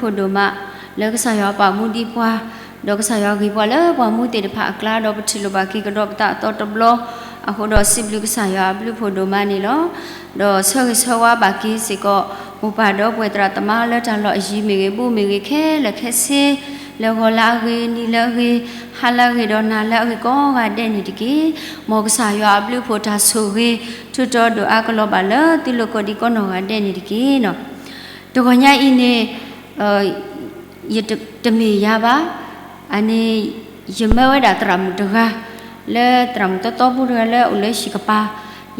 ဘျုးဖးဒိၣ်မး လၢကစၢ်ယွၤပာ်မူဒံးပှၤ, ဒီးကစၢ်ယွၤဂ့ၤပှၤလၢပှၤမူသ့ၣ်တဖၣ်အကျါ, ဒီးပထံၣ်လိာ်ဘၣ်က့ၤကဒီးပသးအသီတဘျီ, အဃိဒီးစံးဘျုးကစၢ်ယွၤအဘျုးဖးဒိၣ်မးန့ၣ်လီၤ. ဒီးဆၢဂ့ၤဆၢဝါဘၣ်က့ၤစ့ၢ်ကီး မိၢ်ပၢ်ဒီပုၢ်ဝဲၢ်သရၣ်သမါလၢတၢ်လီၢ်အယံၤမ့ၢ်ဂ့ၤ ဘူးမ့ၢ်ဂ့ၤခဲလၢာ်ခဲဆ့, လၢဂီၤလၢအဂ့ၤ နံၤလၢအဂ့ၤ, ဟါလၢအဂ့ၤဒီးနၤလၢအဂ့ၤကိးဂၤဒဲးန့ၣ်တက့ၢ်. မ်ကစၢ်ယွၤအဘျုးအဖှိၣ်တၢ်ဆိၣ်ဂ့ၤ ထူးတီၤဒိၣ်အါကလီၤဘၣ်လၢသုလိၤကိးဒံးကိးနီၢ်ဂၤဒဲးန့ၣ်တက့ၢ်. တဂီၤညါအံၤန့ၣ် ယတမ့ၢ်ယၤဘၣ်, အန့ၣ် ယမၢဝဲဒၣ်သရၣ်မုၣ်တဂၤ လၢသရၣ်မုၣ်တီတီဖိတဂၤလၢအအိၣ်လၢဟံၣ်ကပၤ,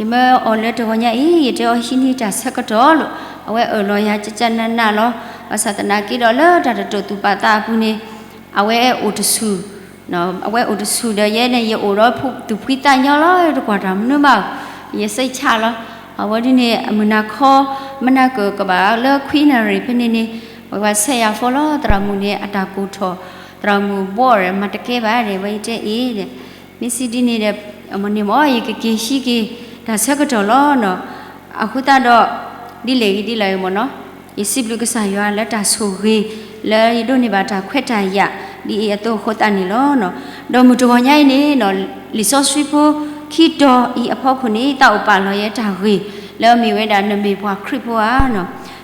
ယမၢအီၤလၢတဂီၤညါအံၤ ယတဲအီၤဟံးန့ၢ်တၢ်ဆၢကတီၢ်လီၤ. အဝဲအၢၣ်လီၤယၤကကနးနးလီၤ. ဘၣ်ဆၣ်သနာ်က့ဒီးလၢတၢ်တတိာ်သူၣ်ပာ်သးအပူၤန့ၣ် အဝဲအိၣ်တဆူၣ် အဝဲအိၣ်တဆူၣ်ဒီးယဲန့ၣ် ယအိၣ်ဒီးသူၣ်ဖှံသးညီလီၤ, တကွၢ်တၢ်မနုၤဘၣ်, ယစိတ်ချလီၤ. အဝဲဒ်န့ၣ် အမုၢ်နၤခီ မနၤကၢၣ်ကဘၣ်လၢခွံနၣ်ရံၣ်ဖဲန့ၣ်န့ၣ် ပှၤဆဲးယၤဖိလီၤ. သရၣ်မုၣ်န့ၣ် အတၢ်ကိၢ်ထီၣ်, သရၣ်မုၣ်ဘီၣ်ဒီး မၤတကဲဘၣ်ဒီး ဝဲယတဲအ့ၣ်ဒီး မ့ၢ်စံးဒ်န့ၣ်ဒီး အမ့ၢ်န့ၣ်မ့ၢ် ယကက့ၤဟံးက့ၤတၢ်ဆၢကတီၢ်လီၤ. အဃိသတးဒီး ဒ်လဲၣ်ဂ့ၤဒ်လဲၣ်ဂ့ၤမ့ၢ်နီၤ, ယစံးဘျုးကစၢ်ယွၤလၢတၢ်ဆိၣ်ဂ့ၤ လၢယဒိးန့ၢ်ဘၣ်တၢ်ခွဲးတၢ်ယာ် ဒ်အံၤအသိးအဃိသတးန့ၣ်လီၤ. ဒီးမုၢ်တဂီၤညါအံၤန့ၣ် လံာ်စီဆှံဖိခံတီၤအံၤအဖီခိၣ်န့ၣ် သးအိၣ်ပာ်လီၤယဲတၢ်ဂ့ၢ် လၢအမ့ၢ်ဝဲဒၣ် နမ့ၢ်ပှၤခရံာ်ဖိဧါ,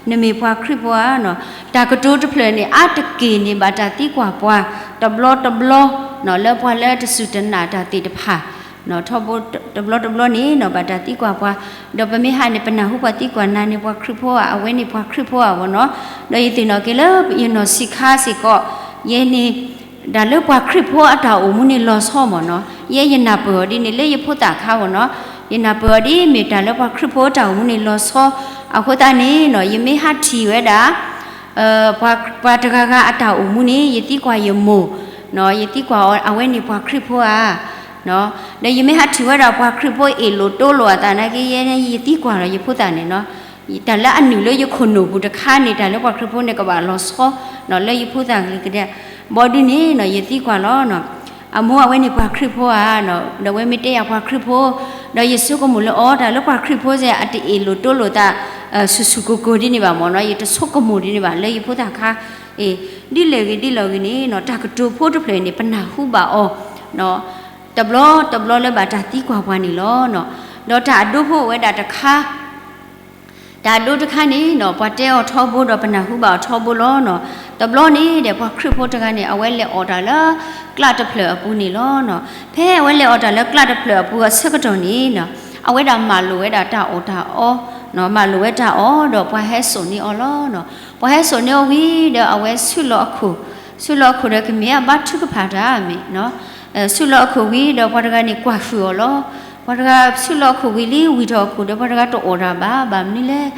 နမ့ၢ်ပှၤခရံာ်ဖိဧါ, တၢ်ကတိၤတဖျၢၣ်န့ၣ် အါတက့ၢ်န့ၣ် ဘၣ်တၢ်သံကွၢ်ပှၤ တဘျီတဘျီ လၢပှၤလၢတစူၢ်တနာ်တၢ်သ့ၣ်တဖၣ် ထီဘိတဘျီတဘျီန့ၣ် ဘၣ်တၢ်သံကွၢ်ပှၤ, ဒီးပမ့ၢ်ဟးန့ၣ် ပနၢ်ဟူပှၤသံကွၢ် နၤန့ၣ်ပှၤခရံာ်ဖိဧါ, အဝဲန့ၣ်ပှၤခရံာ်ဖိဧါမ့ၢ်နီၤ. ဒီးယသ့ၣ်နီၣ်က့ၤလၢယနီၢ်ဆံးခါစ့ၢ်ကီး ယဲန့ၣ် တၢ်လၢပှၤခရံာ်ဖိအတၢ်အိၣ်မူန့ၣ်လီၤဆီမ့ၢ်နီၤ, ယဲယနၢ်ပၢၢ်အီၤဒ်န့ၣ် လၢယဖိသၣ်ခါမ့ၢ်နီၤ, ယနၢ်ပၢၢ်အီၤဒ်မ့ၢ်တၢ်လၢပှၤခရံာ်ဖိတၢ်အိၣ်မူန့ၣ်လီၤဆီ, အဃိသတးန့ၣ် ယမ့ၢ်ဟးထံၣ်ဝဲဒၣ် ပှၤတဂၤဂၤအတၢ်အိၣ်မူန့ၣ် ယသံကွၢ်ယမိၢ်, ယသံကွၢ်အီၤ အဝဲန့ၣ်ပှၤခရံာ်ဖိဧါ, ဒီးယမ့ၢ်ဟးထံၣ်ဝဲဒၣ်ပှၤခရံာ်ဖိအ့ၣ်လိာ်တိလိာ်အသးနာ်က့ ယဲန့ၣ်ယသံကွၢ်လီၤယဖိသၣ်န့ၣ်နီၤ, တၢ်လၢအနုာ်လၢယခိၣ်နူာ်ပူၤတခါန့ၣ် တၢ်လၢပှၤခရံာ်ဖိန့ၣ် ကဘၣ်လီၤဆီ လၢယဖိသၣ်ကလုာ်ကဒဲ, ဘီဒ်န့ၣ်နီၤ ယသံကွၢ်လီၤ အမိၢ်အဝဲန့ၣ်ပှၤခရံာ်ဖိဧါ, ဒီးအဝဲမ့ၢ်တဲယၤပှၤခရံာ်ဖိ, ဒီးယဆိကမိၣ်လၢအီၤ တၢ်လၢပှၤခရံာ်ဖိစ့ၢ် အတအ့ၣ်လိာ်တိလိာ်သး ဆူၣ်ဆူၣ်ကိၢ်ကိၢ်ဒ်န့ၣ်ဘၣ်မ့ၢ်နီၤ, ယတဆိကမိၣ်ဒ်န့ၣ်ဘၣ်လၢယဖိသၣ်ခါ, ဒ်လဲၣ်ဂ့ၤဒ်လဲၣ်ဂ့ၤန့ၣ်နီၤ တၢ်ကတိၤဖိတဖျၢၣ်န့ၣ် ပနၢ်ဟူဘၣ်အီၤ တဘျီတဘျီလၢဘၣ်တၢ်သံကွၢ်ပှၤန့ၣ်လီၤ. ဒီးတၢ်အဒိဖိအိၣ်ဝဲဒၣ်တခါ တၢ်အဒိတခါန့ၣ်နီၤ ပှၤတဲအီၤထီဘိဒီးပနၢ်ဟူဘၣ်အီၤထီဘိလီၤ. တဘျီန့ၣ်ဒီး ပှၤခရံာ်ဖိတဂၤန့ၣ် အဝဲလဲၤအီၣ်တၢ်လၢကျးတဖျၢၣ်အပူၤန့ၣ်လီၤ. ဖဲအဝဲလဲၤအီၣ်တၢ်လၢကျးတဖျၢၣ်အပူၤအဆၢကတီၢ်န့ၣ်နီၤ အဝဲဒၣ်မၤလိာ်ဝဲဒၣ်တၢ်အီၣ်တၢ်အီ, မၤလိာ်ဝဲတၢ်အီၣ်ဒီးပှၤဟဲစိာ်န့ၢ်အီၤလီၤ. ပှၤဟဲစိာ်န့ၢ်အီၤဝံၤဒီးအဝဲဆူၣ်လီၤအခိၣ်, ဆူၣ်လီၤအခိၣ်ဒီးကမ့ၢ်အဘါထုကဖၣ်တၢ်မ့ၢ် ဆူၣ်လီၤအခိၣ်ဝံၤဒီးပှၤတဂၤန့ၣ်ကွၢ်ဃုာ်အီၤလီၤ. ပှၤတဂၤဆူၣ်လီၤအခိၣ်ဝံၤလံ ဝံၤထီၣ်အခိၣ်ဒီးပှၤတဂၤတအီၣ်တၢ်ဘၣ် ဘၣ်မနုၤလဲၣ်.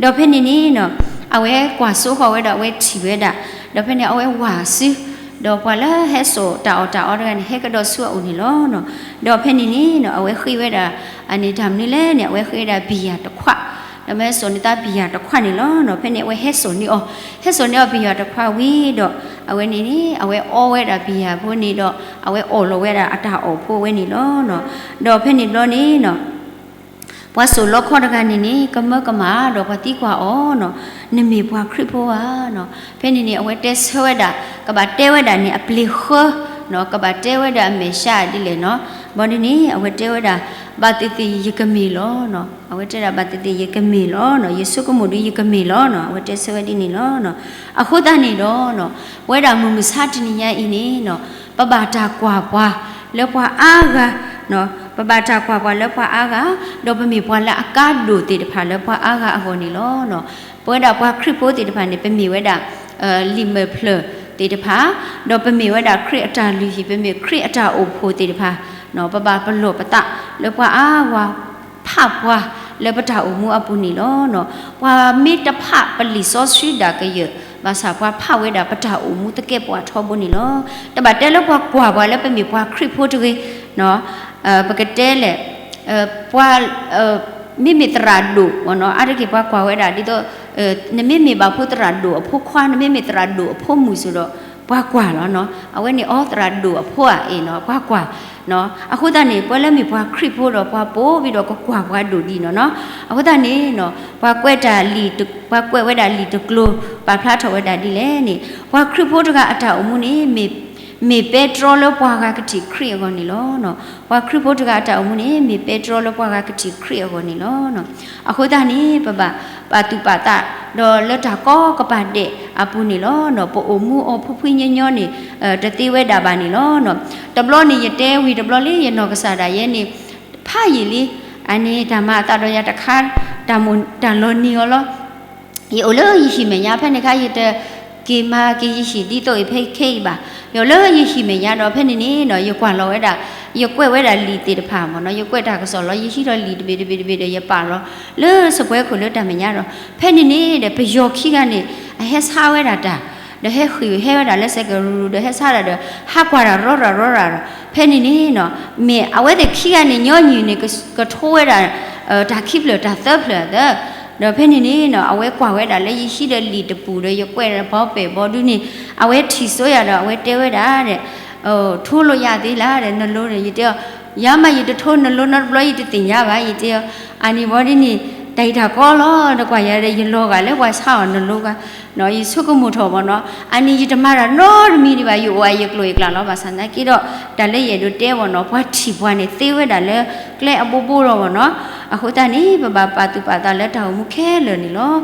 ဒီးဖဲန့ၣ်န့ၣ်နီၤ အဝဲကွၢ်စိဃီၤဝဲဒီးအဝဲထံၣ်ဝဲဒၣ်, ဒီးဖဲန့ၣ်အဝဲဝၢ်စု, ဒီးပှၤလၢဟဲစိာ်တၢ်အီၣ်တၢ်အီတဂၤန့ၣ် ဟဲကဒီးဆူအအိၣ်န့ၣ်လီၤ. ဒီးဖဲန့ၣ်န့ၣ်နီၤ အဝဲဃ့ဝဲဒၣ် အန့ၣ်တၢ်မနုၤလဲၣ်န့ၣ် အဝဲဃ့ဝဲဒၣ်ဘံၣ်ယၣ်တခွး, ဒီးမ့ၢ်ဟဲစိာ်န့ၢ်သးဘံၣ်ယၣ်တခွးန့ၣ်လီၤ. ဖဲန့ၣ်အဝဲဟဲစိာ်န့ၢ်အီၤ, ဟဲစိာ်န့ၢ်အီၤဘံၣ်ယၣ်တခွးဝံၤဒီး အဝဲန့ၣ်န့ၣ် အဝဲအီဝဲဒၣ်ဘံၣ်ယၣ်ဖိန့ၣ်ဒီး အဝဲအီၣ်လီၤဝဲဒၣ်အတၢ်အီၣ်ဖိဝဲန့ၣ်လီၤ. ဒီးဖဲန့ၣ်ဘျီန့ၣ်နီၤ ပှၤစိာ်လီခီတဂၤန့ၣ်န့ၣ် ကမၢကမၣ်ဒီးပှၤသံကွၢ်အီၤနီၤ, နမ့ၢ်ပှၤခရံာ်ဖိဧါနီၤ. ဖဲန့ၣ်န့ၣ် အဝဲတဲဆၢဝဲဒၣ်, ကဘၣ်တဲဝဲဒၣ်န့ၣ် အပျ့ၤဃၢနီၤ, ကဘၣ်တဲဝဲဒၣ်အမဲာ်ဆှးဒ်လဲၣ်နီၤ. ဘၣ်ဒ်န့ၣ် အဝဲတဲဝဲဒၣ် ဘၣ်သ့ၣ်သ့ၣ်ယကမ့ၢ်လီၤနီၤ. အဝဲတဲဒၣ် ဘၣ်သ့ၣ်သ့ၣ်ယကမ့ၢ်လီၤနီၤ, ယဆိကမိၣ်ဒီးယကမ့ၢ်လီၤနီၤ. အဝဲတဲဆၢဝဲဒ်န့ၣ်လီၤ. အဃိသတးန့ၣ်ဒီး ပဝဲဒၣ်မုၢ်မဆါတနံၤညါအံၤန့ၣ်နီၤ ပဘၣ်တၢ်ကွၢ်ပှၤလၢပှၤအါဂၤ, ပဘၣ်တၢ်ကွၢ်ပှၤလၢပှၤအါဂၤ, ဒီးပမ့ၢ်ပှၤလၢအကါဒိၣ်သ့ၣ်တဖၣ်လၢပှၤအါဂၤအဂီၢ်န့ၣ်လီၤ. ပဝဲဒၣ်ပှၤခရံာ်ဖိသ့ၣ်တဖၣ်န့ၣ် ပမ့ၢ်ဝဲဒၣ် လံာ်မဲာ်ဖျၢၣ်သ့ၣ်တဖၣ်, ဒီးပမ့ၢ်ဝဲဒၣ်ခရံာ်အတၢ်လုၢ်ဟံၣ်, ပမ့ၢ်ခရံာ်အတၢ်အိၣ်ဖှိၣ်သ့ၣ်တဖၣ်, ပဘၣ်ပလီၢ်ပသးလၢပှၤအါဂၤ ဖးပှၤလၢပတၢ်အိၣ်မူအပူၤန့ၣ်လီၤ. ပှၤမ့ၢ်တဖးပလံာ်စီဆှံဒၣ်ကယၢၢ် ဘၣ်ဆၣ်ပှၤဖးဝဲဒၣ်ပတၢ်အိၣ်မူသကဲးပဝးထီဘိန့ၣ်လီၤ. တဘၣ်တဲလၢပှၤကွၢ်ပှၤလၢပမ့ၢ်ပှၤခရံာ်ဖိတဂ့ၤ, ပကတဲလဲၣ်, ပှၤ မ့မ့ၢ်သရၣ်ဒိၣ်မ့ၢ်နီၤ, အါတက့ၢ်ပှၤကွၢ်ဝဲဒၣ်ဒ်သိး နမ့မ့ၢ်ဘၣ်ဖိသရၣ်ဒိၣ်အဖိခွါ, နမ့မ့ၢ်သရၣ်ဒိၣ်အဖိမုၣ်စ့ၢ်ဒီး ပှၤကွၢ်လီၤနီၤ. အဝဲန့ၣ်အီသရၣ်ဒိၣ်အဖိဧါအ့ၣ်နီၤ, ပှၤကွၢ်နီၤ. အဃိသတးန့ၣ် ပှၤလၢမ့ၢ်ပှၤခရံာ်ဖိဒီးပှၤပိာ်ဝံၤဒီးကကွၢ်ပှၤဒိၣ်ဒံးနီၤနီၤ. အဃိသတးန့ၣ်နီၤ ပှၤကွဲးတၢ်လံာ်တ, ပှၤကွဲးဝဲဒၣ်လံာ်တကျိၤ ပာ်ဖျါထီၣ်ဝဲဒၣ်ဒ်လဲၣ်န့ၣ်, ပှၤခရံာ်ဖိတဂၤအတၢ်အိၣ်မူန့ၣ် မ့ၢ်ပဲတြီလၢပှၤဂၤကထံၣ်ခရံာ်အဂီၢ်န့ၣ်လီၤ. ပှၤခရံာ်ဖိတဂၤအတၢ်အိၣ်မူန့ၣ် မ့ၢ်ပဲတြီလၢပှၤဂၤကထံၣ်ခရံာ်အဂီၢ်န့ၣ်လီၤ. အဃိသတးန့ၣ် ပဘၣ်ပာ်သူၣ်ပာ်သး ဒီးလၢတၢ်ကီကပၤဒဲးအပူၤန့ၣ်လီၤ. ပအိၣ်မူအီၤဖှံဖှံညီညီန့ၣ် တသ့ဝဲဒၣ်ဘၣ်န့ၣ်လီၤ. တဘျီန့ၣ် ယတဲဝံၤတဘျီလံ ယနီၢ်ကစၢ်ဒၣ်ယဲန့ၣ် ဖးယံာ်လံ, အန့ၣ်တၢ်မၤအသးဒီးယၤတခါ တၢ်မုာ်တၢ်လီၤနံၤအီၤလီၤ. ယအိၣ်လၢယဟံၣ်မဲာ်ညါဖဲန့ၣ်ခါ ယတက့ၤမၤက့ၤယဟံၣ်ဒ်သိးအံၤဖဲခဲအံၤဘၣ်. ယအိၣ်လၢယဟံၣ်မဲာ်ညါဒီးဖဲန့ၣ်န့ၣ်နီၤ ယကွၢ်လီၤဝဲဒၣ်, ယကွဲးဝဲဒၣ်လံာ်သ့ၣ်တဖၣ်မ့ၢ်နီၤ, ယကွဲးတၢ်ကစီၣ်လီၤ, ယဟံးထီၣ်လံာ်တဘ့ၣ်တဘ့ၣ်တဘ့ၣ်ဒီး ယပာ်လီၤလၢစပွဲခိၣ်လၢတၢ်မဲာ်ညါဒီး ဖဲန့ၣ်န့ၣ်ဒီး ပယီၤခံဂၤန့ၣ် အဟဲဆါဝဲဒၣ်တၢ် ဒီးဟဲဃ့ၢ်ဟဲဝဲဒၣ်လၢစဲးကရူၢ်ဒီး ဟဲဆါဒၣ်ဒီး ဟးကွၢ်တၢ်ရီရၤရီရၤဒီး ဖဲန့ၣ်န့ၣ်နီၤ မ့ၢ်အဝဲသ့ၣ်ခံဂၤန့ၣ် ညီနုၢ်န့ၣ် ကထိဝဲဒၣ် တၢ်ခံဖျၢၣ်တၢ်သၢဖျၢၣ်သၢ ဒီးဖဲန့ၣ်န့ၣ်နီၤ အဝဲကွၢ်ဝဲဒၣ်လၢယဟံးဒီးလံာ်တပူၤဒီး ယကွဲးဒီးဘီပဲာ်ဘီဒုန့ၣ် အဝဲထံၣ်စိယၤဒီး အဝဲတဲဝဲဒၣ်ဒီး ထိလိာ်ယၤသ့လၢဒီး နလိန့ၣ် ယတဲအီၤ ယၤမး ယတထိနလိနီတဘျီ ယတသ့ၣ်ညါဘၣ် ယတဲအီၤ. အန့ၣ်ဘီဒ်န့ၣ် တၢ်အံၤတၢ်ကီလီၤ နကွၢ်ယၤဒီး ယလီၤဂာ်လၢပှၤဆါအီၤနလိဂၤ ယဆိကမိၣ်ထီၣ်မ့ၢ်နီၤ အန့ၣ်ယတမၤတၢ်နီတမံၤဒံးဘၣ် ယအိၣ်အယကျိၤယကျဲလီၤ ဘၣ်ဆၣ်သနာ်က့ဒီး တၢ်လၢယအဲၣ်ဒိးတဲမ့ၢ်နီၤ ပှၤထံၣ်ပှၤန့ၣ် သ့ဝဲဒၣ်လၢကျဲအဘိဘိလီၤမ့ၢ်နီၤ. အဃိသတးန့ၣ် ပဘၣ်ပာ်သူၣ်ပာ်သးလၢတၢ်အိၣ်မူခဲလၢာ်န့ၣ်လီၤ. လံာ်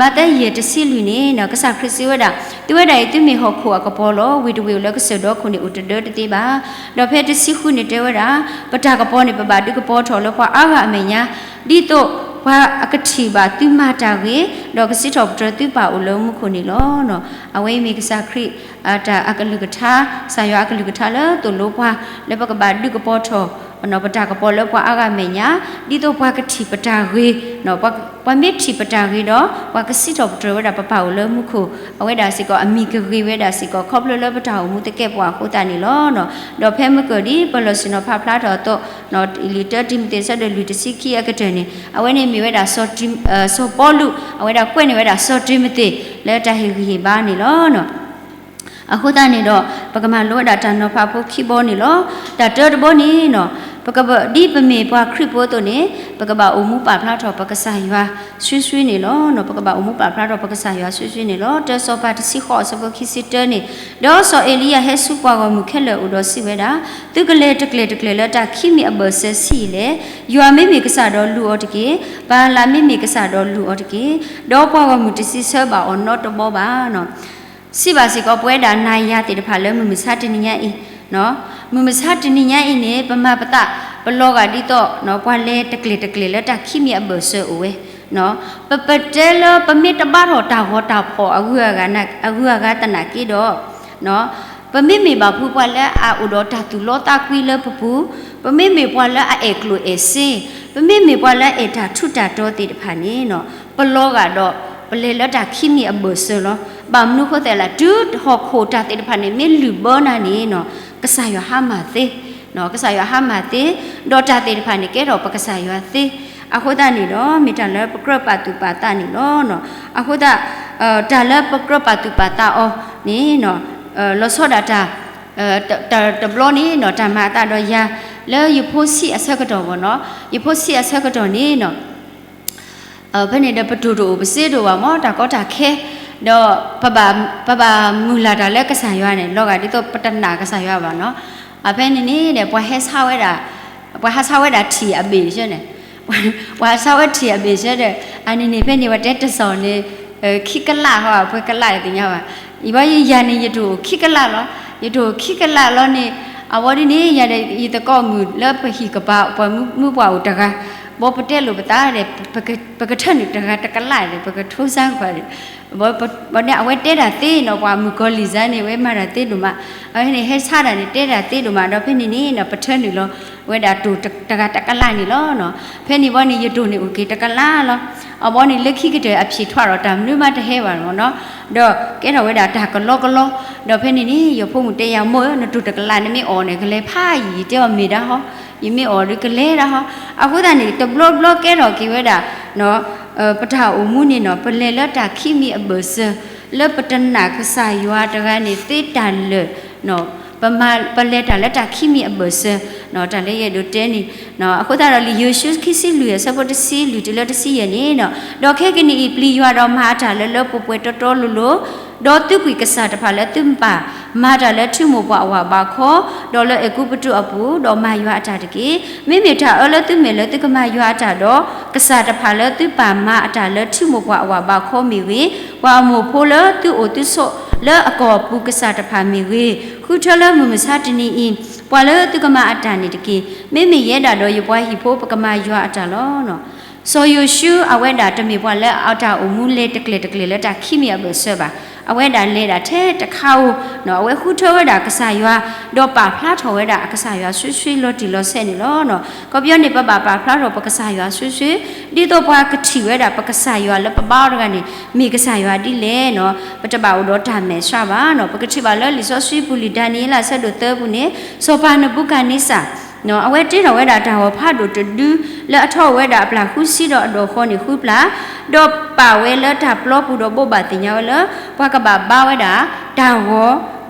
မးသဲယဲၢ်တဆံလွံၢ်န့ၣ်နီၤ ကစၢ်ခရံာ်စံးဝဲဒၣ် သုဝဲဒၣ်အံၤ သုမ့ၢ်ဟီၣ်ခိၣ်အကပီၤလီၤ. ဝ့ၢ်တဝ့ၢ်အိၣ်လၢကစၢၢ်ဒီခိၣ်န့ၣ် အိၣ်တဒၢတသ့ဘၣ်. ဒီးဖဲတဆံဃုန့ၣ်တဲဝဲဒၣ် ပတၢ်ကပီၤန့ၣ် ပဘၣ်ဒုးကပီၤထီၣ်လၢပှၤအါဂၤအမဲာ်ညါ ဒ်သိးပှၤအကထံၣ်ဘၣ်သုမၤတၢ်ဂ့ၤ ဒီးကစံးထီၣ်ပတြၢၤသုပၢ်အိၣ်လၢမူခိၣ်န့ၣ်လီၤ. အဝဲအံၤမ့ၢ်ကစၢ်ခရံာ် တၢ်အကလုၢ်ကထါ ကစၢ်ယွၤအကလုၢ်ကထါလၢသိၣ်လိပှၤ လၢပကဘၣ်ဒုးကပီၤထီၣ် ပတၢ်ကပီၤလၢပှၤအါဂၤအမဲာ်ညါ ဒ်သိးပှၤကထံၣ်ပတၢ်ဂ့ၤ ပှၤမ့ၢ်ထံၣ်ပတၢ်ဂ့ၤဒီး ပှၤကစံးထီၣ်ပတြၢၤဝဲဒၣ်ပပၢ်အိၣ်လၢမူခိၣ် အဝဲဒၣ်စ့ၢ်ကီး အမံၤကဂ့ၤဝဲဒၣ်စ့ၢ်ကီး ခီဖျိလၢပတၢ်အိၣ်မူသကဲာ်ပဝးအဃိသတးန့ၣ်လီၤ. ဒီးဖဲမုၢ်ကၢၢ်ဒ်ပလီၢ်ဆ့ၣ်နီၤဖးဖျါထီၣ်အသိး လံာ်တၢတံၤမသ့း ဆၢဒိၣ်လွံၢ်တဆံခံအကတၢၢ်န့ၣ် အဝဲန့ၣ်မ့ၢ်ဝဲဒၣ် စီၤပီလူး အဝဲဒၣ်ကွဲးန့ၢ်ဝဲဒၣ်စီၤတံၤမသ့း လၢတၢ်ဟ့ၣ်ဂံၢ်ဟ့ၣ်ဘါန့ၣ်လီၤ. အဃိသတးန့ၣ်ဒီး ပကမၤလိဝဲဒၣ်တၢ်နီၤဖးဖိခံဘီန့ၣ်လီၤ. တၢ်တၢတဘီန့ၣ်နီၤ ပကဘၣ်ဒ်ပမ့ၢ်ပှၤခရံာ်ဖိအသိးန့ၣ် ပကဘၣ်အိၣ်မူပာ်ဖျါထီၣ်ပကစၢ်ယွၤစုာ်စုာ်န့ၣ်လီၤ. ပကဘၣ်အိၣ်မူပာ်ဖျါထီၣ်ပကစၢ်ယွၤစုာ်စုာ်န့ၣ်လီၤ. တၢစီၤပၤတဆံဃိးအဆၢဖိခံဆံတၢန့ၣ် ဒီးစီၤအ့လံယၤဟဲဆူပှၤဂီၢ်မုၢ်ခဲလၢာ်အအိၣ်ဒီးစံးဝဲဒၣ်, သုကလဲၤတကျဲၤတကျဲၤလၢတၢ်ခံမံၤအဘၢၣ်စၢၤဆံးအံၤလဲၣ်. ယွၤမ့မ့ၢ်ကစၢ်ဒီးလူၤအီၤတက့ၢ်. ဘၤလးမ့မ့ၢ်ကစၢ်ဒီးလူၤအီၤတက့ၢ်. ဒီးပှၤဂီၢ်မုၢ်တစံးဆၢဘၣ်အီၤနီတဘီဘၣ်နီၤ စံးဘၣ်စ့ၢ်ကီးပဝဲဒၣ်နၤယၤသ့ၣ်တဖၣ်လၢမုၢ်မဆါတနံၤညါအံၤ, မုၢ်မဆါတနံၤညါအံၤန့ၣ် ပမၤပသး ပလီၤဂာ်ဒ်သိး ပှၤလဲၤတကျဲၤတကျဲၤလၢတၢ်ခံမံၤအဘၢၣ်စၢၤအိၣ်ဝဲ, ပပတဲလၢပမ့ၢ်တဘါထီၣ်တၢ်ဂီၤတၢ်ဖီၣ်အဂုၤအဂၤသနာ်က့ဒီး ပမ့မ့ၢ်ဘၣ်ဖုပှၤလၢအအိၣ်ဒီးတၢ်သူၣ်လီသးကွံလၢပပူၤ, ပမ့မ့ၢ်ပှၤလၢအအဲၣ်ကျိၣ်အဲၣ်စ့, ပမ့မ့ၢ်ပှၤလၢအအဲၣ်တၢ်ထူးတၢ်တီၤသ့ၣ်တဖၣ်န့ၣ် ပလီၤဂာ်ဒီး ပလဲၤလၢတၢ်ခံမံၤအဘၢၣ်စၢၤလီၤ. ဘၣ်မနုၤဃိသတးလဲၣ် တုၤဟီၣ်ခိၣ်တၢ်သ့ၣ်တဖၣ်န့ၣ် မ့ၢ်လုၢ်ဘၢနၤန့ၣ် ကစၢ်ယွၤဟါမၢ်သ့, ကစၢ်ယွၤဟါမၢ်သ့, ဒီးတၢ်သ့ၣ်တဖၣ်န့ၣ် ကဲထီၣ်ပကစၢ်ယွၤသ့. အဃိသတးန့ၣ်ဒီး မ့ၢ်တၢ်လၢပကြၢးပာ်သူၣ်ပာ်သးန့ၣ်လီၤ. အဃိသတး တၢ်လၢပကြၢးပာ်သူၣ်ပာ်သးအီၤန့ၣ် လီၤဆီဒၣ်တၢ် တဘျီန့ၣ် တၢ်မၤအသးဒီးယၤ လၢယဖိဆံးအဆၢကတီၢ်ဘၣ်နီၤ, ယဖိဆံးအဆၢကတီၢ်န့ၣ် ဖဲန့ၣ်ဒီးပတိၢ်တအိၣ်ပစ့တအိၣ်ဘၣ်မ့ၢ် တၢ်ကီတၢ်ခဲ, ဒီး ပဘၣ်မုၢ်လၢ်တၢ်လၢကစၢ်ယွၤန့ၣ် လီၤဂာ်ဒ်သိးပတနာ်ကစၢ်ယွၤဘၣ်နီၤ. ဖဲန့ၣ်န့ၣ်ဒီး ပှၤဟဲဆါဝဲဒၣ်, ပှၤဟးဆါဝဲဒၣ်ထံၣ်အဘ့ၣ်ဆၢန့ၣ်, ပှၤဟးဆါဝဲထံၣ်အဘ့ၣ်ဆၢဒီး အန့ၣ်န့ၣ် ဖဲန့ၣ်ပှၤတဲတစီၤန့ၣ် ခံကလးဟီ ပှဲၤကလးတသ့ၣ်ညါဘၣ်. အံၤဘၣ်ယၤန့ၣ် ယတအိၣ်ခံကလးလီၤ. ယတအိၣ်ခံကလးလီၤန့ၣ် အဝဲဒ်န့ၣ် ယၤဒီး ယသကိးမုၣ်လၢပဟံၣ်ကပၤ ပှၤမုၣ်ပှၢ်အိၣ်တဂၤ, ဘီပတဲလိာ်ပသးဒီး ပကထၢနုာ်တဂၤတကလးဒီး ပကထိစါကွၢ်ဒီး ဘၣ်န့ၣ် အဝဲတဲတၢ်သ့နီၤ ပှၤမုၣ်ကီၤလံၢ်စါန့ၣ် အဝဲမၤတၢ်သ့ဒိၣ်မး, အဝဲန့ၣ်ဟဲဆါတၢ်န့ၣ် တဲတၢ်သ့ဒိၣ်မး ဒီးဖဲန့ၣ်န့ၣ်နီၤ ပထၢနုာ်လီၤဝဲဒၣ်တိၢ်တဂၤတကလးန့ၣ်လီၤ. ဖဲန့ၣ်ဘီန့ၣ် ယတိၢ်န့ၣ်အိၣ်က့ၤတကလးလီၤ. အဘီန့ၣ် လၢခံကတၢၢ်အဖံးထွးဒီးတၢ်မနုၤမးတဟဲဘၣ်မ့ၢ်နီၤ, ဒီးကဲထီၣ်ဝဲဒၣ်တၢ်ကလီကလီ, ဒီးဖဲန့ၣ်န့ၣ် ယဖိမုၣ်တဲယၤ မိၢ်ဧၢ နတိၢ်တကလးန့ၣ်မ့ၢ်အီၣ်န့ၣ် ကလဲၤဖးယံာ် ယတဲအီၤမ့ၢ်ဒၣ်ဟီ, ယမ့ၢ်အီၣ်ဒီးကလဲၤဒၣ်ဟီ, အဃိသတးန့ၣ် တဘျီဘျီကဲထီၣ်က့ၤဝဲဒၣ် ပတၢ်အိၣ်မူန့ၣ်နီၤ ပလဲၤလၢတၢ်ခံမံၤအဘၢၣ်စၢၤ လၢပတနာ်ကစၢ်ယွၤတဂၤန့ၣ်သ့တၢ်လၢာ်, ပလဲၤတၢ်လၢတၢ်ခံမံၤအဘၢၣ်စၢၤ, တၢ်လၢယအဲၣ်ဒိးတဲန့ၣ်, အဃိသတးဒီးလံာ်ယိၤၡူခံဆံလွံၢ်အဆၢဖိတဆံလွံၢ်တုၤလၢတဆံယဲၢ်န့ၣ်, ဒီးခဲကနံၣ်အံၤ ပျံၤယွၤဒီးမၤအတၢ်လၢလၢပှဲၤပှဲၤတီတီလိၤလိၤ, ဒီးသုးကွံာ်ကစၢ်တဖၣ်လၢသုမပၢ်, မၤတၢ်လၢထူမိၢ်ပှၢ်အဝၤဘးခီ, ဒီးလၢအဲၤကူပတူးအပူၤ, ဒီးမၤယွၤအတၢ်တက့ၢ်. မ့မ့ၢ်တၢ်အၢလၢသုမဲာ်လၢသုကမၤယွၤအတၢ်ဒီး, ကစၢ်တဖၣ်လၢသုပၢ်မၤအတၢ်လၢထူမိၢ်ပှၢ်အဝၤဘးခီမ့ၢ်ဂ့ၤ, ပှၤအမိၢ်ဖိလၢသုအိၣ်သုဆိးလၢအကီၢ်အပူၤကစၢ်တဖၣ်မ့ၢ်ဂ့ၤ, ဃုထၢလၢမုၢ်မဆါတနံၤအံၤ, ပှၤလၢသုကမၤအတၢ်န့ၣ်တက့ၢ်. မ့မ့ၢ်ယဲဒၣ်ဒီးယပှၤဟံၣ်ဖိပကမၤယွၤအတၢ်လီၤ. စီၤယိၤၡူအဝဲဒၣ်တမ့ၢ်ပှၤလၢအတၢ်အိၣ်မူလဲၤတကျဲၤတကျဲၤလၢတၢ်ခံမံၤအဘၢၣ်စၢၤဘၣ်. အဝဲဒၣ်လဲၤဒၣ်ထဲတခါဧိၤ, အဝဲဃုထၢဝဲဒၣ်ကစၢ်ယွၤ, ဒီးပာ်ဖျါထီၣ်ဝဲဒၣ်အကစၢ်ယွၤစုဆှံလီၤတံၢ်လီၤဆဲးန့ၣ်လီၤ. ခီပညီန့ၣ် ပဘၣ်ပာ်ဖျါထီၣ်ပကစၢ်ယွၤစုဆှံ, ဒ်သိးပှၤကထံၣ်ဝဲဒၣ်ပကစၢ်ယွၤလၢပဘါအီၤတဂၤန့ၣ် မ့ၢ်ကစၢ်ယွၤဒ်လဲၣ်န့ၣ်, ပတဘၣ်အိၣ်ဒီးတၢ်မဲာ်ဆှးဘၣ်န့ၣ်. ပကထံၣ်ဘၣ်လၢလံာ်စီဆှံပူၤလံာ်ဒၤနံးယ့လးအဆၢဒိၣ်သၢပူၤန့ၣ်, စီၤပၤနဘူကၤန့စၢ် အဝဲတ့ထီၣ်ဝဲဒၣ်တၢ်ဂီၤဖးဒိၣ်တဒု လၢအထီၣ်ဝဲဒၣ်အပျၢ်ဃုဆံဒီးအဒိၣ်ဃီန့ၣ်ဃုပျၢ်, ဒီးပာ်ဝဲလၢတၢ်ပျီပူၤဒီးဘိးဘၣ်သ့ၣ်ညါဝဲလၢ ပှၤကဘၣ်ဘါဝဲဒၣ်တၢ်ဂီၤ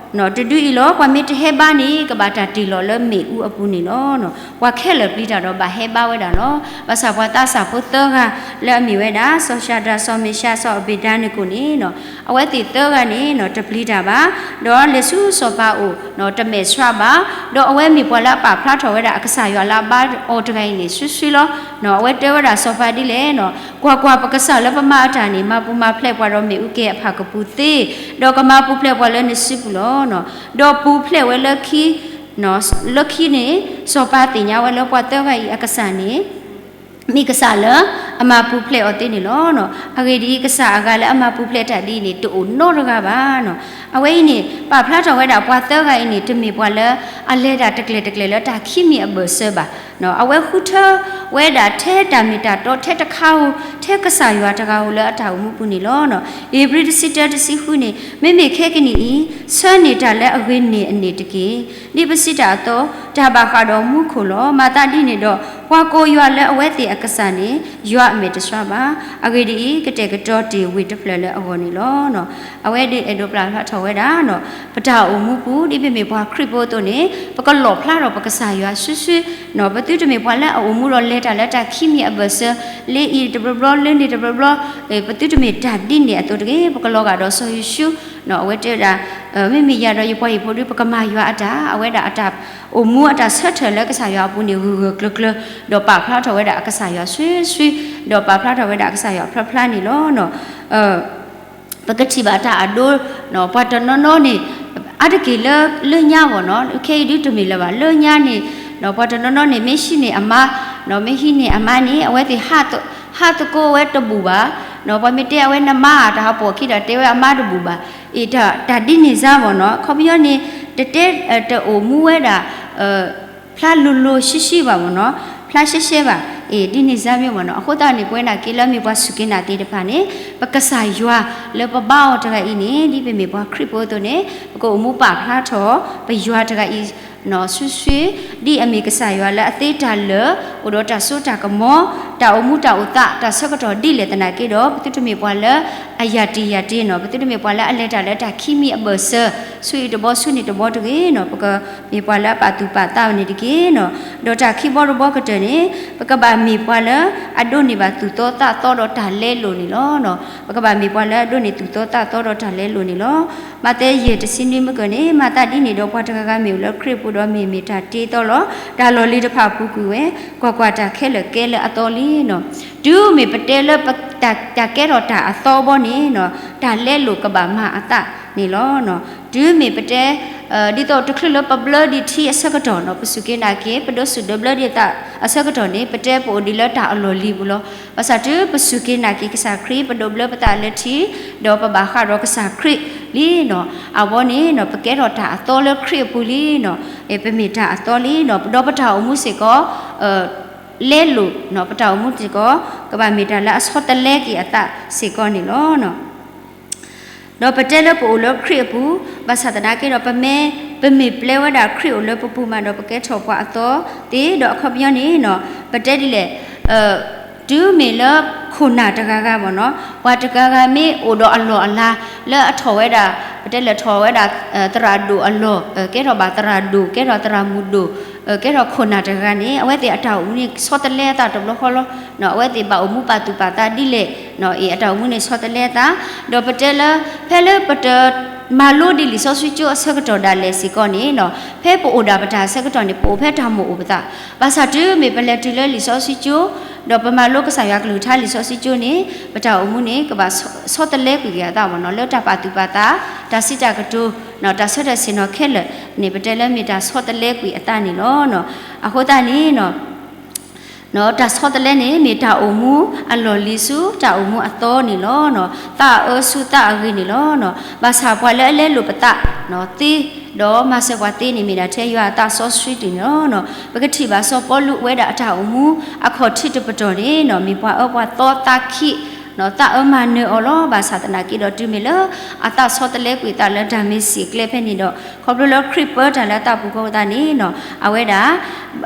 တဒုအံၤလီၤ. ပှၤမ့ၢ်တဟဲဘါန့ၣ် ကဘၣ်တၢ်တ့ၢ်လီၤလၢမ့ၣ်အူအပူၤန့ၣ်လီၤ. ပှၤခဲလၢာ်ပျံၤတၢ်ဒီးဘၣ်ဟဲဘါဝဲဒၣ်လီၤ. ဘၣ်ဆၣ်ပှၤသးစၢ်ဖိသၢဂၤလၢအမ့ၢ်ဝဲဒၣ် စီၤၡၤဒြး စီၤမ့ၡး စီၤအဘ့းနကိၣ်န့ၣ် အဝဲသ့ၣ်သၢဂၤန့ၣ် တပျံၤတၢ်ဘၣ်, ဒီးလဲၤဆူစီၤပၤအိၣ် တမဲာ်ဆှးဘၣ်, ဒီးအဝဲမ့ၢ်ပှၤလၢအပာ်ဖျါထီၣ်ဝဲဒၣ်အကစၢ်ယွၤလၢအဘါအီၤတဂၤအံၤန့ၣ် စုဆှံလီၤ. အဝဲတဲဝဲဒၣ်စီၤပၤဒ်လဲၣ်န့ၣ်, ကွၢ်ကွၢ်, ပကစၢ်လၢပမၤအတၢ်န့ၣ် မၤပူၤမၤဖျဲးပှၤဒီးမ့ၣ်အူကဲၤအဖၣ်ကပူၤသ့, ဒီးကမၤပူၤဖျဲးပှၤလၢနစုပူၤလီၤ. ဒီးပူၤဖျဲးဝဲလၢခံ လၢခံန့ၣ် စီၤပၤသ့ၣ်ညါဝဲလၢပှၤသၢဂၤအံၤအကစၢ်န့ၣ် မ့ၢ်ကစၢ်လၢအမၤပူၤဖျဲးအီၤသ့န့ၣ်လီၤ. အဂ့ၢ်ဒ်အံၤ, ကစၢ်အဂၤလၢအမၤပူၤဖျဲးတၢ်ဒ်အံၤန့ၣ် တအိၣ်နီတဂၤဘၣ်. အဝဲအံၤန့ၣ် ပာ်ဖျါထီၣ်ဝဲဒၣ်ပှၤသၢဂၤအံၤန့ၣ် တမ့ၢ်ပှၤလၢအလဲၤတၢ်တကျဲၤတကျဲၤလၢတၢ်ခံမံၤအဘၢၣ်စၢၤဘၣ်. အဝဲဃုထၢဝဲဒၣ်ထဲတၢ်မ့ၢ်တၢ်တီထဲတခါဧိၤ, ထဲကစၢ်ယွၤတဂၤဧိၤလၢအတၢ်အိၣ်မူပူၤန့ၣ်လီၤ. ဧ့ၤဘြံၤတဆံတၢတဆံဃုန့ၣ်, မ့မ့ၢ်ခဲကနံၣ်အံၤ, ဆၢန့ၢ်တၢ်လၢအဂ့ၤန့ၢ်အန့ၣ်တက့ၢ်. ဒ်ပစံးတၢ်အသိး, တၢ်ဘၣ်ဃးဒီးမူခိၣ်လီၤ. မၤသးဒ်န့ၣ်ဒီး, ပှၤကိးယွၤလၢအဝဲသ့ၣ်အကစၢ်န့ၣ်, ယွၤအမဲာ်တဆှးဘၣ်. အဂ့ၢ်ဒ်အံၤ, ကတဲာ်ကတီၤတ့ၢ်ဝ့ၢ်တဖျၢၣ်လၢအဂီၢ်န့ၣ်လီၤ. အဝဲဒၣ်အဲၣ်ဒိးပာ်ဖျါထီၣ်ဝဲဒၣ်, ပတၢ်အိၣ်မူပူၤ ဒ်ပမ့ၢ်ပှၤခရံာ်ဖိအသိးန့ၣ်, ပကလီၣ်ဖျါထီၣ်ပကစၢ်ယွၤစုဆှံ, ပသုတမ့ၢ်ပှၤလၢအအိၣ်မူဒီးလဲၤတၢ်လၢတၢ်ခံမံၤအဘၢၣ်စၢၤ, လၢအံၤတဘျီဘျီ လၢန့ၣ်တဘျီဘျီ, ပသုတမ့ၢ်တၢ်ဒ်န့ၣ်အသိးတဂ့ၤ. ပကလီၤဂာ်ဒီးစီၤယိၤၡူ, အဝဲတဲဝဲဒၣ်, မ့မ့ၢ်ယၤဒီးယပှၤဟံၣ်ဖိဒု ပကမၤယွၤအတၢ်, အဝဲဒၣ်အတၢ်အိၣ်မူအတၢ်ဆၢထၢၣ်လၢကစၢ်ယွၤအပူၤန့ၣ် ဂၢၢ်ဂၢၢ်ကျၢၤကျၢၤ, ဒီးပာ်ဖျါထီၣ်ဝဲဒၣ်အကစၢ်ယွၤစုဆှံ, ဒီးပာ်ဖျါထီၣ်ဝဲဒၣ်အကစၢ်ယွၤဖျါဖျါန့ၣ်လီၤ. ပကထံၣ်ဘၣ်တၢ်အဒိ, ပှၤတနီၤနီၤန့ၣ်, အါတက့ၢ်လၢလၢညါဘၣ်န့ၣ်, ခဲအံၤဒုတမ့ၢ်လၢၤဘၣ်, လၢညါန့ၣ်, ပှၤတနီၤနီၤန့ၣ် မ့ၢ်ဟံးန့ၢ်အမါ, မ့ၢ်ဟံးန့ၢ်အမါန့ၣ် အဝဲသ့ၣ်ဟးသကိးဝဲတဘူၣ်ဘၣ်. ပှၤမ့ၢ်တဲအဝဲနမါဧါ, တၢ်ဟးပိာ်ခံဒီးတဲဝဲအမါတဘူၣ်ဘၣ်. အ့ၣ် တၢ်ဒ်န့ၣ်စါဘၣ်န့ၣ်, ခီပညီန့ၣ်, တတဲ, တအိၣ်မူဝဲဒၣ် ဖျါလိၤလိၤဆှံဆှံဘၣ်မ့ၢ်နီၤ, ဖျါရှဲရှဲဘၣ်, အ့ၣ် ဒ်န့ၣ်စါမ့ၢ်မ့ၢ်နီၤ. အဃိသတးန့ၣ် ပဝဲဒၣ်က့ၤလၢမ့ၢ်ပှၤစူၢ်က့ၤနာ်က့ၤတဖၣ်န့ၣ်, ပကစၢ်ယွၤလၢပဘါအီၤတဂၤအံၤန့ၣ်, ဒ်ပမ့ၢ်ပှၤခရံာ်ဖိအသိးန့ၣ်, ပကအိၣ်မူပာ်ဖျါထီၣ်ပယွၤတဂၤအံၤ စုဆှံ, ဒ်အမ့ၢ်ကစၢ်ယွၤလၢအသ့တၢ်လၢာ်, အိၣ်ဒီးတၢ်စိတၢ်ကမီၤ, တၢ်အိၣ်မူတၢ်အိၣ်သး တၢ်ဆၢကတီၢ်ဒ်လဲၣ်သနာ်က့ဒီး, ပသုတမ့ၢ်ပှၤလၢအယၢ်တံၢ်ယၢ်တ့န့ၣ်, ပသုတမ့ၢ်ပှၤလၢအလဲၤတၢ်လၢတၢ်ခံမံၤအဘၢၣ်စၢၤ, ဆူအံၤတဘီဆူန့ၣ်တဘီတဂ့ၤန့ၣ်, ပကမ့ၢ်ပှၤလၢအပာ်သူၣ်ပာ်သးန့ၣ်တက့ၢ်န့ၣ်. ဒီးတၢ်ခံဘီတဘီကတၢၢ်န့ၣ်, ပကဘၣ်မ့ၢ်ပှၤလၢအဒိးန့ၢ်ဘၣ်သူၣ်သီသးသီဒီးတၢ်လဲလိာ်န့ၣ်လီၤ. ပကဘၣ်မ့ၢ်ပှၤလၢအဒိးန့ၢ်သူၣ်သီသးသီဒီးတၢ်လဲလိာ်န့ၣ်လီၤ. မးသဲယဲၢ်တဆံနွံမုၢ်ကၢၢ်န့ၣ်, မၤသးဒ်န့ၣ်ဒီးပှၤတဂၤဂၤမ့ၢ်အိၣ်လၢခရံာ်အပူၤဒီးမ့ၢ်မ့ၢ်တၢ်တ့အသီလီၤ. တၢ်လီၢ်လံၤတဖၣ်ပူၤကွံာ်ဝဲ, ကွၢ်ကွၢ်, တၢ်ခဲလၢာ်ကဲလၢအသီလံန့ၣ်. တုၤမ့ၢ်ပတဲလၢ တၢ်ကဲထီၣ်တၢ်အသီဘီန့ၣ်, တၢ်လဲလိာ်ကဘၣ်မၤအသးန့ၣ်လီၤ. တုၤမ့ၢ်ပတဲ, ဒ်သိးတချုးလၢပဘျၢဒံးထံအဆၢကတီၢ်န့ၣ်, ပစူၢ်က့ၤနာ်က့ၤ ပဒိးစူၢ်ဒိးဘျၢဒံးသးအဆၢကတီၢ်န့ၣ်, ပတဲပအိၣ်ဒံးလၢတၢ်အလီၢ်လံၤပူၤလီၤ. ဘၣ်ဆၣ်တုၤပစူၢ်က့ၤနာ်က့ၤကစၢ်ခရံာ် ပဒိးဘျၢပသးလၢထံ, ဒီးပဘၣ်ဃးဒီးကစၢ်ခရံာ်လံန့ၣ်, အဝဲန့ၣ် ပကဲထီၣ်တၢ်အသီလၢခရံာ်အပူၤလံန့ၣ်, ပမ့ၢ်တၢ်အသီလံန့ၣ်, ဒီးပတၢ်အိၣ်မူစ့ၢ်ကီး လဲလိာ်န့ၣ်, ပတၢ်အိၣ်မူစ့ၢ်ကီး ကဘၣ်မ့ၢ်တၢ်လၢအဆီတလဲက့ၤအသးစ့ၢ်ကီးန့ၣ်လီၤ. ဒီးပတဲလၢပအိၣ်လၢခရံာ်အပူၤ, ဘၣ်ဆၣ်သနာ်က့ဒီး ပမ့ၢ်, ပမ့ၢ်ပျဲဝဲဒၣ်ခရံာ်အိၣ်လၢပပူၤမးဒီး ပကဲထီၣ်ပှၤအသီသ့, ဒီးအခီပညီန့ၣ်, ပတဲဒ်လဲၣ်, တုၤမ့ၢ်လၢ ခိၣ်နၢ်တဂၤဂၤမ့ၢ်နီၤ, ပှၤတဂၤဂၤမ့ၢ်အိၣ်ဒီးအလီၢ်အလၤ လၢအထီၣ်ဝဲဒၣ် ပတဲလဲၤထီၣ်ဝဲဒၣ် သရၣ်ဒိၣ်အလီၢ်, ကဲထီၣ်ဘၣ်သရၣ်ဒိၣ် ကဲထီၣ်သရၣ်မုၣ်ဒိၣ်, ကဲထီၣ်ခိၣ်နၢ်တဂၤန့ၣ် အဝဲသ့ၣ်အတၢ်အိၣ်မူန့ၣ် ဆီတလဲအသးတဘျီဃီလီၤ. အဝဲသ့ၣ်ဘၣ်အိၣ်မူပာ်သူၣ်ပာ်သးဒ်လဲၣ်, အတၢ်အိၣ်မူန့ၣ်ဆီတလဲအသး, ဒီးပတဲလၢ ဖဲလၢပတမၤလိဒံးလံာ်စီဆှံကၠိအဆၢကတီၢ်ဒၣ်လဲာ်စ့ၢ်ကီးန့ၣ်နီၤ, ဖဲပအိၣ်ဒၣ်ပတၢ်ဆၢကတီၢ်န့ၣ် ပအိၣ်ဖဲတၢ်မိၣ်အိၣ်ပသး, ဘၣ်ဆၣ်တုၤမ့ၢ်ပလဲၤတုၤလၢလံာ်စီဆှံကၠိ ဒီးပမၤလိကစၢ်ယွၤကလုၢ်ကထါလံာ်စီဆှံကၠိန့ၣ် ပတၢ်အိၣ်မူန့ၣ် ကဘၣ်ဆီတလဲကွံာ်က့ၤအသးမ့ၢ်နီၤ, လၢတၢ်ပာ်သူၣ်ပာ်သး, တၢ်စံးတၢ်ကတိၤ, တၢ်ဆၢထၢၣ်ဆ့ၣ်နီၤခဲလၢာ်န့ၣ် ပတဲလၢမ့ၢ်တၢ်ဆီတလဲကွံာ်အသးန့ၣ်လီၤ. အဃိသတးန့ၣ် တၢ်ဆီတလဲန့ၣ် မ့ၢ်တၢ်အိၣ်မူအလီၢ်လံၤဆူတၢ်အိၣ်မူအသီန့ၣ်လီၤ. သးအၢဆူသးအဂ့ၤန့ၣ်လီၤ. ဘၣ်ဆၣ်ပှၤလၢအလဲလိာ်ပသးသ့, ဒီးမၤစၢၤပှၤသ့န့ၣ် မ့ၢ်ဒၣ်ထဲယွၤအသးစီဆှံတဂၤန့ၣ်လီၤ. ပကထံၣ်ဘၣ်စီၤပီလူးအဝဲဒၣ်အတၢ်အိၣ်မူအခီၣ်ထံးတပတီၢ်န့ၣ်နီၤ, မ့ၢ်ပှၤအၢပှၤသီသးခံ, သးအၢမၤနၢၤအီၤလီၤ. ဘၣ်ဆၣ်သနာ်က့ဒီးတုၤမ့ၢ်လၢအသးဆီတလဲကွံာ်အသးလၢဒၤမ့းစ့းကျဲဖဲန့ၣ်ဒီး ခီဖျိလၢခရံာ်ပၢတၢ်လၢအသးပူၤအဃိသတးန့ၣ်နီၤ, အဝဲဒၣ်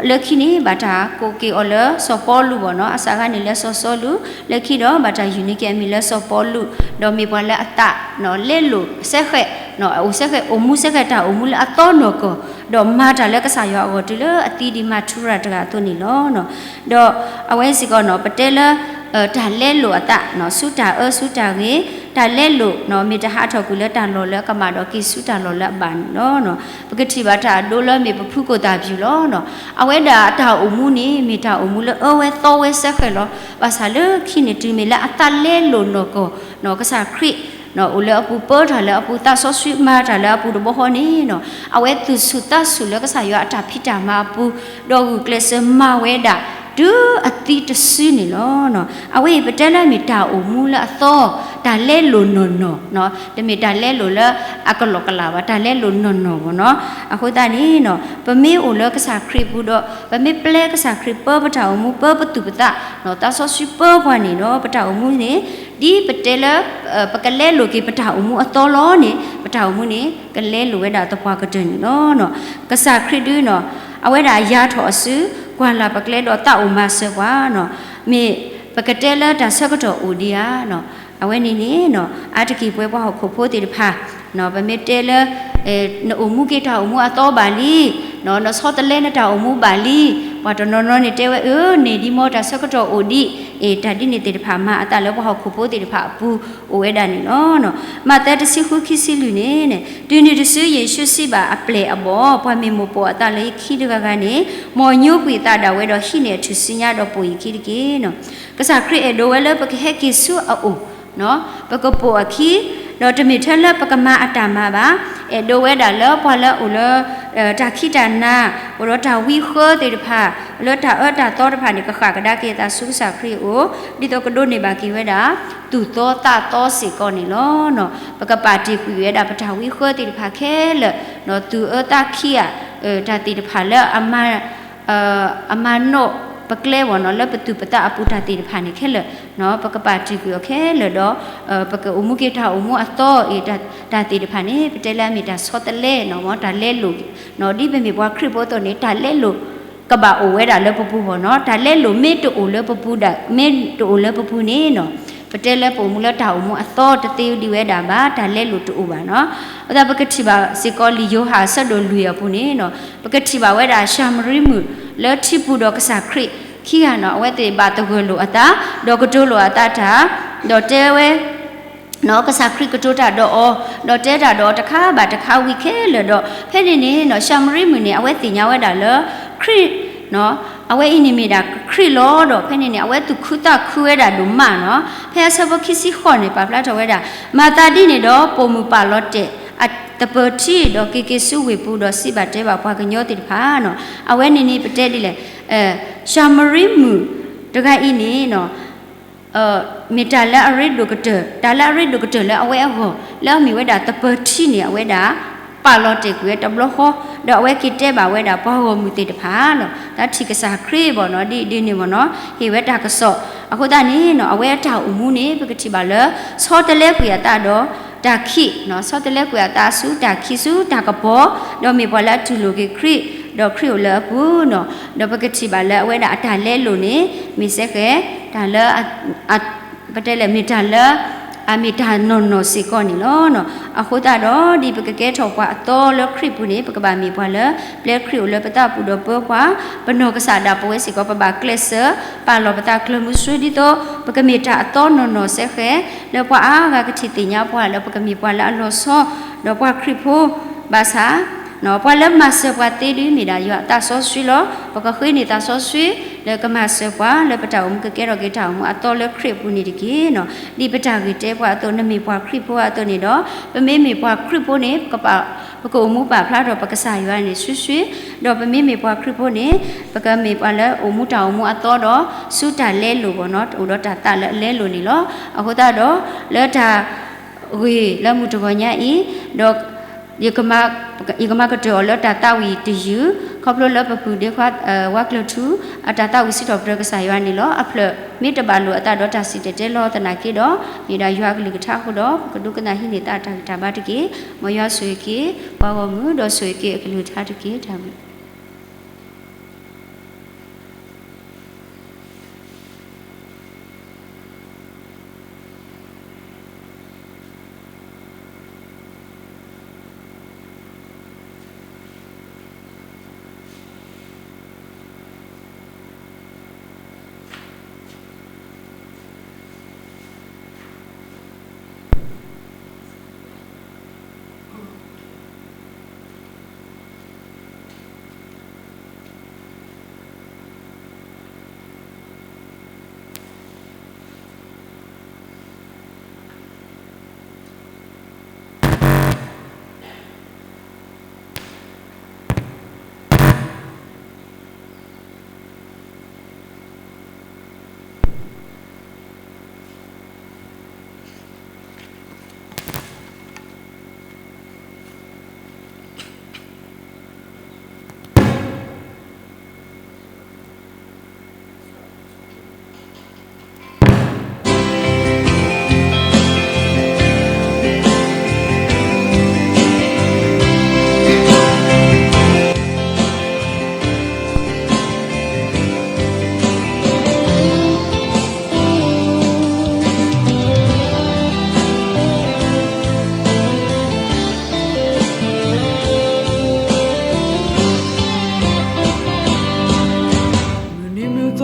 လၢခံန့ၣ် ဘၣ်တၢ်ကိးက့ၤအီၤလၢစီၤပီလူးဘၣ်နီၤ, အစးဂၤန့ၣ်လၢစီၤစီလူး, လၢခံဒီးဘၣ်တၢ်ယုၢ်န့ၢ်က့ၤအမံၤလၢစီၤပီလူး, ဒီးမ့ၢ်ပှၤလၢအသး လဲလိာ်စဲဃဲး, အိၣ်စဲဃဲး အိၣ်မူစဲဃဲးတၢ်အိၣ်မူလၢအသီနီၢ်ကီၢ်, ဒီးမၤတၢ်လၢကစၢ်ယွၤအဂီၢ်တုၤလၢအသံဒံးမၤထူရၤတဂၤအသိးန့ၣ်လီၤ. ဒီးအဝဲစ့ၢ်ကီးနီၤ ပတဲလၢ တၢ်လဲလိာ်အသး ဆူတၢ်အၢဆူတၢ်ဂ့ၤ, တၢ်လဲလိာ် မ့ၢ်တၢ်ဟးထီၣ်ကွံာ်လၢတၢ်လီၢ်လၢအကမၣ်ဒီးက့ၤဆူတၢ်လီၢ်လၢအဘၣ်န့ၣ်လီၤ. ပကထံၣ်ဘၣ်တၢ်အဒိလၢမ့ၢ်ပဖုကိၣ်သၣ်ပျူၤလီၤ. အဝဲဒၣ်အတၢ်အိၣ်မူန့ၣ် မ့ၢ်တၢ်အိၣ်မူလၢအၢဝဲသီဝဲစဲဃဲးလီၤ. ဘၣ်ဆၣ်လၢခံန့ၣ်တုၤမ့ၢ်လၢအသးလဲလိာ်နီၢ်ကီၢ် ကစၢ်ခရံာ် အိၣ်လၢအပူၤ ပၢတၢ်လၢအပူၤ သးစီဆှံမၤတၢ်လၢအပူၤတဘျီဃီန့ၣ်နီၤ အဝဲသူၣ်ဆူၣ်သးဆူၣ်လၢကစၢ်ယွၤအတၢ်ဖံးတၢ်မၤအပူၤ ဒီးဂုာ်ကျဲးစၢးမၤဝဲဒၣ် တုၤအသံတစုန့ၣ်လီၤ. အဝဲအံၤပတဲလၢမ့ၢ်တၢ်အိၣ်မူလၢအသီ တၢ်လဲလိာ်နီၢ်နီၢ် တမ့ၢ်တၢ်လဲလိာ်လၢအကလီကလးဘၣ် တၢ်လဲလိာ်နီၢ်နီၢ်မ့ၢ်နီၤ. အဃိသတးန့ၣ်နီၤ ပမ့ၢ်အိၣ်လၢကစၢ်ခရံာ်အပူၤဒီး ပမ့ၢ်ပျဲကစၢ်ခရံာ်ပၢပတၢ်အိၣ်မူ ပၢပသူၣ်ပသး သးစီဆှံပၢပှၤန့ၣ်ဒီး ပတၢ်အိၣ်မူန့ၣ် ဒ်ပတဲလၢ ပကလဲလိာ်က့ၤပတၢ်အိၣ်မူအသီလီၤန့ၣ် ပတၢ်အိၣ်မူန့ၣ် ကလဲလိာ်ဝဲဒၣ်သပှၢ်ကတၢၢ်န့ၣ်လီၤ. ကစၢ်ခရံာ်ဒုနီၤ အဝဲဒၣ်ယၤထီၣ်အစု ကွၢ်လၢ်ပကျဲဒီးသးအိၣ်မၤစၢၤပှၤနီၤ မ့ၢ်ပကတဲလၢတၢ်ဆၢကတီၢ်အိၣ်ဒံးဧါ. အဝဲန့ၣ်န့ၣ် အါတက့ၢ်ပဝဲပှၤဟီၣ်ခိၣ်ဖိသ့ၣ်တဖၣ် ပမ့ၢ်တဲလၢ နအိၣ်မူက့ၤတၢ်အိၣ်မူအသီဘၣ်လံ, နဆီတလဲနတၢ်အိၣ်မူဘၣ်လံ, ပှၤတနီၤနီၤန့ၣ်တဲဝဲ အၢ န့ၣ်ဒ်မ့ၢ်တၢ်ဆၢကတီၢ်အိၣ်ဒံး, တၢ်ဒ်န့ၣ်သ့ၣ်တဖၣ်မၤအသးလၢပှၤဟီၣ်ခိၣ်ဖိသ့ၣ်တဖၣ်အပူၤအိၣ်ဝဲဒၣ်န့ၣ်လီၤ. မးသဲတဆံဃုခံဆံလွံၢ်န့ၣ် တုၤနုၤတစုယ့ၣ်ၡူးစံးဘၣ်အပျဲၢ်အဘီၣ် ပှၤမ့ၢ်မိၢ်ပိာ်အသးလၢယခံတဂၤဂၤန့ၣ် မ်ညိကွံာ်အသးဒၣ်ဝဲဒီးဟံးန့ၢ်အထူၣ်စုညါဒီးပိာ်ယခံတက့ၢ်. ကစၢ်ခရံာ်အဲၣ်ဒိးဝဲလၢပကဟဲက့ၤဆူအအိၣ် ပကပိာ်အခံ, ဒီးတမ့ၢ်ထဲလၢပကမၤအတၢ်မၤဘၣ်, အဲၣ်ဒိးဝဲဒၣ်လၢပှၤလၢအအိၣ်လၢ တၢ်ခံးတၢ်နၤ, အိၣ်ဒီးတၢ်ဝံဃၢသ့ၣ်တဖၣ်, လၢတၢ်အၢတၢ်သီတဖၣ်န့ၣ် ကဃၣ်ကဒါက့ၤအသးဆူကစၢ်ခရံာ်အအိၣ်, ဒ်သိးကဒိးန့ၢ်ဘၣ်က့ၤဝဲဒၣ် သူၣ်သီသးသီစ့ၢ်ကီးန့ၣ်လီၤ. ပကပာ်တ့ၢ်ကွံာ်ဝဲဒၣ်ပတၢ်ဝံဃၢသ့ၣ်တဖၣ်ခဲလၢာ်, သူၣ်အၢသးခံးဧါ, တၢ်သ့ၣ်တဖၣ်လၢအမၤ အမၤနီၣ်ပကျဲဘၣ်နီၤ လၢပသူၣ်ပသးအပူၤတၢ်သ့ၣ်တဖၣ်န့ၣ်ခဲလၢာ်, ပကပာ်တ့ၢ်ကွံာ်အီၤခဲလၢာ်ဒီး ပကအိၣ်မူက့ၤတၢ်အိၣ်မူအသီအံၤ တၢ်သ့ၣ်တဖၣ်န့ၣ် ပတဲလၢအမ့ၢ်တၢ်ဆီတလဲနီၤ တၢ်လဲလိာ်, ဒ်ပမ့ၢ်ပှၤခရံာ်ဖိအသိးန့ၣ် တၢ်လဲလိာ်ကဘၣ်အိၣ်ဝဲဒၣ်လၢပပူၤဘၣ်နီၤ. တၢ်လဲလိာ်မ့ၢ်တအိၣ်လၢပပူၤဒၣ် မ့ၢ်တအိၣ်လၢပပူၤန့ၣ်နီၤ ပတဲလၢပအိၣ်မူလၢတၢ်အိၣ်မူအသီတသ့ဒံးဝဲဒၣ်ဘၣ် တၢ်လဲလိာ်တအိၣ်ဘၣ်နီၤ. အဃိသတးပကထံၣ်ဘၣ်စ့ၢ်ကီးလံာ်ယိၤဟၣ်အဆၢဒိၣ်လွံၢ်အပူၤန့ၣ်နီၤ ပကထံၣ်ဘၣ်ဝဲဒၣ်ၡၤမရံမုၣ်လၢထံပူၤဒီးကစၢ်ခရံာ်ခံဂၤနီၤ အဝဲသ့ၣ်ဘၣ်သဂၢၢ်လိာ်အသး ဒီးကတိၤလိာ်အသးတၢ် ဒီးတဲဝဲ ကစၢ်ခရံာ်ကတိၤတၢ်ဒီးအီၤ ဒီးတဲတၢ်ဒီးအီၤတခါဘၣ်တခါဝံၤခဲလၢာ်ဒီး ဖဲန့ၣ်န့ၣ်နီၤ ၡၤမရံမုၣ်န့ၣ် အဝဲသ့ၣ်ညါဝဲဒၣ်လၢ ခရံာ် အဝဲအံၤန့ၣ်မ့ၢ်ဒၣ်ခရံာ်လီၤဒီး ဖဲန့ၣ်န့ၣ် အဝဲသူၣ်ခုသးခုဝဲဒၣ်ဒိၣ်မးနီၤ. ဖဲအဆၢဖိခံဆံဃိးန့ၣ် ပာ်ဖျါထီၣ်ဝဲဒၣ် မၤသးဒ်န့ၣ်ဒီး ပိာ်မုၣ်ပာ်လီၤတဲာ်အသပၢၤထံ ဒီးက့ၤက့ၤဆူဝ့ၢ်ပူၤ ဒီးစံးဘၣ်တဲဘၣ်ပှၤကညီသ့ၣ်တဖၣ်နီၤ. အဝဲန့ၣ်န့ၣ် ပတဲဒ်လဲၣ် ၡၤမရံမုၣ်တဂၤအံၤန့ၣ်နီၤ မ့ၢ်တၢ်လၢအရ့ဒိၣ်ကတၢၢ် တၢ်လၢအရ့ဒိၣ်ကတၢၢ်လၢအဝဲအဂီၢ် လၢအမ့ၢ်ဝဲဒၣ်သပၢၤထံန့ၣ် အဝဲဒၣ်ပာ်လီၤတဲာ်ကွံာ်ဝဲတဘျီဃီ ဒီးအဝဲက့ၤတဲဘၣ်ဝဲဒၣ်ပှၤဂီၢ်မုၢ်သ့ၣ်တဖၣ်နီၤ တၢ်ထံၣ်ကစၢ်ခရံာ်ဘၣ်နီၤ ဒ်ဒ်န့ၣ်မ့ၢ်နီၤ ဟ့ၣ်ဝဲတၢ်ကစီၣ် အဃိသတးန့ၣ်နီၤ အဝဲအတၢ်အိၣ်မူန့ၣ် ပကထံၣ်ဘၣ်လၢ ဆီတလဲကွံာ်အသးဒီးတၢ်ခံး ဆီတလဲကွံာ်အသးဆူတၢ်ခံးဆူတၢ်ကပီၤ ဒီးမ့ၢ်ပှၤလၢအတူၢ်လိာ်က့ၤခရံာ် ဒီးခရံာ်အိၣ်လၢအပူၤနီၤ ဒီးပကထံၣ်ဘၣ်လၢအဝဲဒၣ်အတၢ်လဲလိာ်န့ၣ် မ့ၢ်စဲဃဲၤ တၢ်လၢအ ပတဲလဲၣ်မ့ၢ်တၢ်လၢ အမ့ၢ်တၢ်နီၢ်နီၢ်စ့ၢ်ကီးန့ၣ်လီၤ. အဃိသတးဒီး ဒ်ပကကဲထီၣ်ပှၤအသီလၢခရံာ်ပူၤန့ၣ် ပကဘၣ်မ့ၢ်ပှၤလၢ ပျဲခရံာ်အိၣ်လၢပသးပူၤဒီးပၢပှၤ, ပနီၢ်ကစၢ်ဒၣ်ပဝဲစ့ၢ်ကီး ပဘၣ်ကျဲးစၢး ပာ်လီၤပသးကျၢၤမုဆှၢဒ်သိး ပကမ့ၢ်တၢ်အသီနီၢ်နီၢ်စဲဃဲး လၢပှၤအါဂၤကထံၣ်သ့ၣ်ညါပှၤ လၢပကမ့ၢ်ပှၤလၢအလီၤဆီ ဒီးပှၤခရံာ်ဖိ ဘၣ်ဆၣ် ပှၤလၢမၤစၢၤပှၤသ့ဒုး မ့ၢ်ဒၣ်ယွၤအသးစီဆှံလီၤ. ပကဃ့န့ၢ်သးစီဆှံ လၢကမၤစၢၤပှၤ လၢပတၢ်အိၣ်မူကကဲထီၣ်က့ၤတၢ်အိၣ်မူအသီလၢခရံာ်အပူၤန့ၣ်တက့ၢ်. ဒ်ပတၢ်ဂ့ၢ်တဲပှၤအသိး နမ့ၢ်ပှၤခရံာ်ဖိအသိးန့ၣ်ဒီး ပမ့မ့ၢ်ပှၤခရံာ်ဖိန့ၣ် ပကအိၣ်မူပာ်ဖျါထီၣ်ပကစၢ်ယွၤန့ၣ်စုာ်စုာ်, ဒီးပမ့မ့ၢ်ပှၤခရံာ်ဖိန့ၣ် ပကမ့ၢ်ပှၤလၢအိၣ်မူတၢ်အိၣ်မူအသီဒီး ဆူတၢ်လဲလိာ်ဘၣ်နီၤ အိၣ်ဒီးတၢ်သးလၢအလဲလိာ်န့ၣ်လီၤ. အဃိသတးဒီး လၢတၢ် ဂ့ၢ်လၢမုၢ်တဂီၤညါအံၤ ဒီး ယကမၤကတၢၢ်အီၤလၢတၢ်သးဝံၣ်တယုၢ် ခီဖျိလၢပပုၢ်ဒ့ခွါ ဝါကျၢၢ်ထူ အတၢ်သးဝံၣ်စံးထီၣ်ပတြၢၤကစၢ်ယွၤန့ၣ်လီၤ. အဖျၢၣ်မ့ၢ်တဘၣ်လိာ်အသးဒီးတၢ်စံၣ်တဲၤတဲလီၤသနာ်က့ဒီး မ့ၢ်ဒၣ်ယွၤအကလုၢ်ကထါအဃိဒီး ပကဒိကနၣ်ဟံးန့ၢ်သးတၢ်ဂံၢ်တၢ်ဘါတက့ၢ်. မ်ယွၤဆိၣ်ဂ့ၤက့ၤ ပှၤဂီၢ်မုၢ် ဒီးဆိၣ်ဂ့ၤက့ၤအကလုၢ်ကထါတက့ၢ်. တၢ်ဘျုးမုၢ်နံၤမုၢ်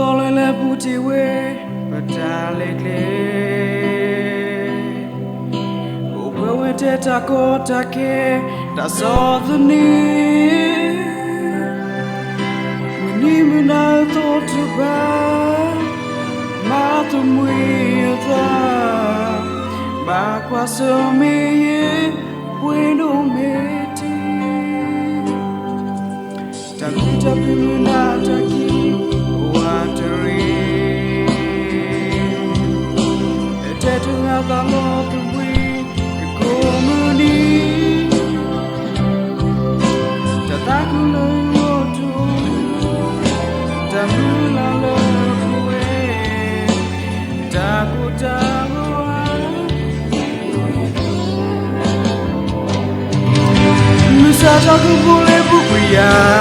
သီလၢလၢပူၤတ့ၢ်ဝဲ ပတၢ်လဲၤကျဲ အိၣ်ပှဲၤဝဲထဲတၢ်ကီတၢ်ခဲ တၢ်ဆီၣ်သနံး မုၢ်နံၤမုၢ်နၤအသီတဘၣ် မၤသမူအသး ဘၣ်ကွၢ်ဆၢၣ်မဲာ်ယဲ ပှဲၤဒိၣ်မဲာ်တံၢ် တၢ်မုာ်တၢ်ပျံၤမုာ်နၢ်တၢ်ကံၢ် အိၣ်ဝးတရံး အတဲတဂၤသးလီၤသဘှံး တကိးမုၢ်နံၤ တၢ်သးခုလၢဂီၢ်ထူး တၢ်မုၢ်လၢ်လၢပဝဲ တၢ်ကိၢ်တၢ်ဂီၤဧါ မုၢ်ဆါတၢ်ကပူၤလၢပူၤကွံာ်ယၤ